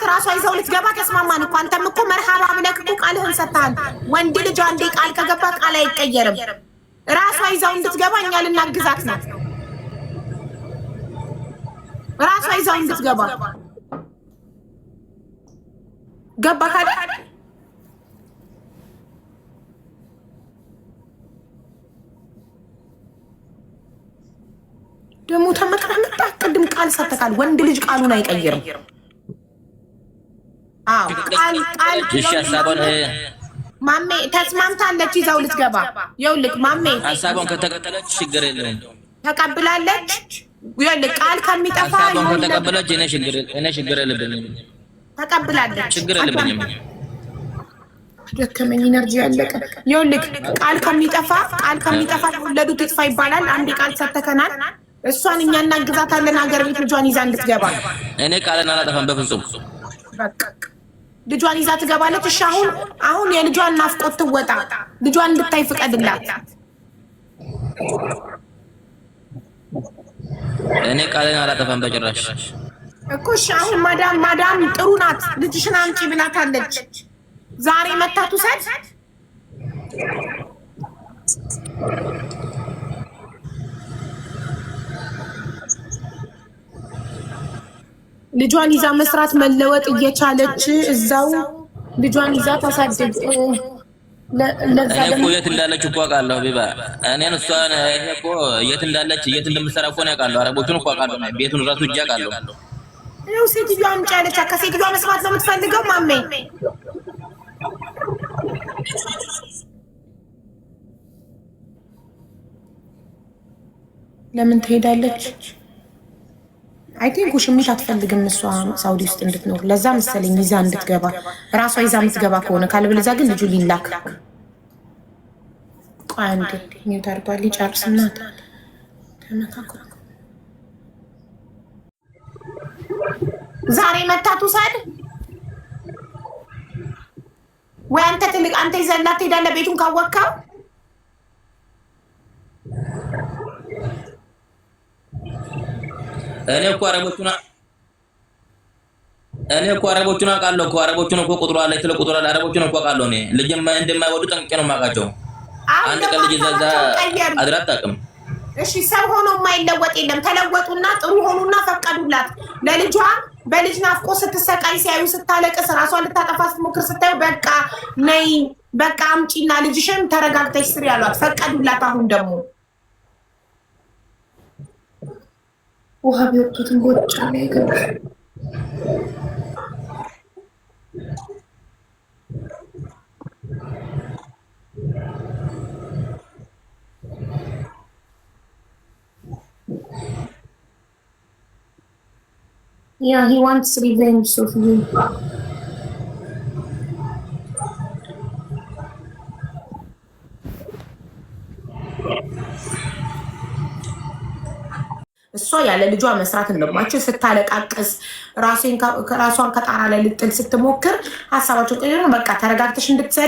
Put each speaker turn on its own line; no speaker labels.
ራሷ ይዘው ልትገባ ተስማማን እኮ። አንተም እኮ መርሃባ ብለህ እኮ ቃልህን ሰጥተሃል። ወንድ ልጅ አንዴ ቃል ከገባ ቃል አይቀየርም። ራሷ ይዛው እንድትገባ እኛ ልናግዛት ነው። ራሷ ይዛው እንድትገባ ገባ ካለ ደግሞ ተመክረህ መጣ። ቅድም ቃል ሰጥተካል። ወንድ ልጅ ቃሉን አይቀይርም። አዎ ቃል ቃል
እሺ፣ ሀሳቧን
ማሜ ተስማምታለች። ይዛው ልትገባ ይኸውልህ፣ ማሜ
ሀሳቧን ከተቀበለች ችግር የለውም።
ተቀብላለች። ይኸውልህ ቃል ከሚጠፋ
ሀሳቧን ከተቀበለች እኔ ችግር የለብኝም።
ተቀብላለች።
ችግር የለብኝም።
ደከመኝ፣ energy ያለቀ። ይኸውልህ ቃል ከሚጠፋ የወለዱት ይጥፋ ይባላል። አንዴ ቃል ሰተከናል። እሷን እኛ እናግዛታለን። ሀገር ቤት ልጇን ይዛ እንድትገባ።
እኔ ቃልን አላጠፋም በፍጹም።
በቃ ልጇን ይዛ ትገባለች። እሺ አሁን የልጇን ናፍቆት ትወጣ፣ ልጇን እንድታይ ፍቀድላት።
እኔ ቃልን አላጠፋም በጭራሽ።
እኮ እሺ አሁን ማዳም ጥሩ ናት፣ ልጅሽን አምጪ ብላታለች። ዛሬ መታ ትውሰድ። ልጇን ይዛ መስራት መለወጥ እየቻለች እዛው ልጇን ይዛ ታሳድግ። ለዛ
እኔ እኮ የት እንዳለች እኮ አውቃለሁ። ቢባ እኔን እሷን እኔ እኮ የት እንዳለች የት እንደምትሰራ እኮ ነው አውቃለሁ። አረቦቹን እኮ አውቃለሁ። ቤቱን ራሱ እጅ አውቃለሁ።
ይኸው ሴትዮዋ አምጪ አለች። ከሴትዮዋ መስማት ነው የምትፈልገው ማሜ? ለምን ትሄዳለች? I think ውሽሚት አትፈልግም እሷ ሳውዲ ውስጥ እንድትኖር። ለዛ መሰለኝ ይዛ እንድትገባ፣ ራሷ ይዛ የምትገባ ከሆነ፣ ካለበለዚያ ግን ልጁ ሊላክ። ቆይ አንዴ mute አድርጓል። ሊጨርስና ተመካክሮ ዛሬ መታት ውሰድ ወይ አንተ ትልቅ አንተ ይዘህላት ትሄዳለህ ቤቱን ካወቅከው።
እኔ እኮ አረቦቹን አውቃለሁ እኮ። አረቦቹን እኮ ቁጥሩ አለ፣ ስለ ቁጥሩ አለ። አረቦቹን እኮ አውቃለሁ። እኔ ልጅ እንደማይወዱ ጠንቅቄ ነው የማውቃቸው።
አሁን
አንድ ቀን
ደግሞ
ልጅ እዛ እዛ
ሀሳባቸውን ቀየሩ።
አድራ አታውቅም።
እሺ ሰው ሆኖ የማይለወጥ የለም። ተለወጡና ጥሩ ሆኑና ፈቀዱላት ለልጇ። በልጅ ናፍቆ ስትሰቃይ ሲያዩ፣ ስታለቅስ፣ ራሷን ልታጠፋ ስትሞክር ስታዩ፣ በቃ ነይ፣ በቃ አምጪና ልጅሽን ተረጋግተሽ ስሪ ያሏት፣ ፈቀዱላት። አሁን ደግሞ ውሃ ቢወጡትን ቦጫ ላይ ገባ። Yeah, he wants revenge of you. እሷ ያለ ልጇ መስራት እንደማቸው ስታለቃቅስ ራሷን ከጣራ ላይ ልጥል ስትሞክር ሀሳባቸው ቀይሮ በቃ ተረጋግተሽ እንድትሰሪ